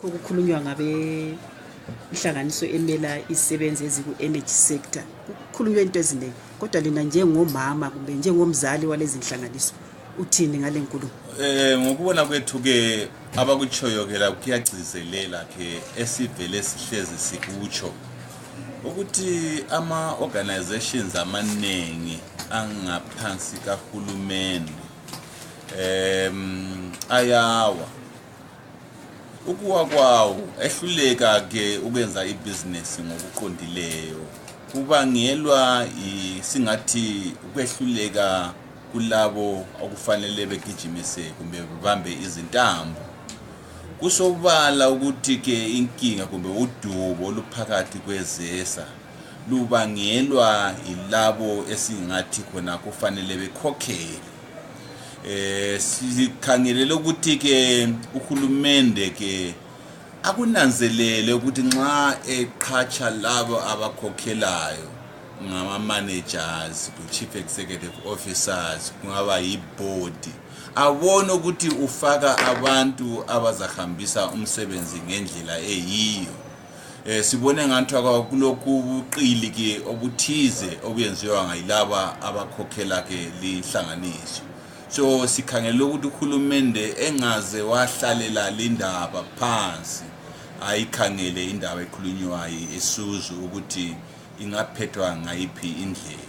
okukhulunywa ngabe ihlanganiso emela isebenze eziku-energy sector. Kukhulunywa into eziningi, kodwa lina njengomama kumbe njengomzali walezi nhlanganiso uthini ngale nkulumo? Ngokubona kwethu ke abakutshoyo ke la kuyagcizelela ke esivele sihlezi sikutsho ukuthi ama organizations amaningi angaphansi kahulumeni ayawa ukuwa kwawo ehluleka ke ukwenza ibusiness ngokuqondileyo kubangelwa singathi ukwehluleka kulabo okufanele begijimise kumbe bebambe izintambo. Kusobala ukuthi ke inkinga kumbe udubo oluphakathi kwezesa lubangelwa ilabo esingathi khona kufanele bekhokhele. Sikhangelele ukuthi ke uhulumende ke akunanzelele ukuthi nxa eqhatsha labo abakhokhelayo ngama managers, chief executive officers, kungaba yiboard, abone ukuthi ufaka abantu abazahambisa umsebenzi ngendlela eyiyo. Sibone ngathi kulokhu ubuqili ke obuthize obuyenziwa ngayilaba abakhokhela ke lihlanganiso. So sikhangela ukuthi uhulumende engaze wahlalela lindaba phansi ayikhangele indaba ekhulunywayo esuzu ukuthi ingaphethwa ngayiphi indlela.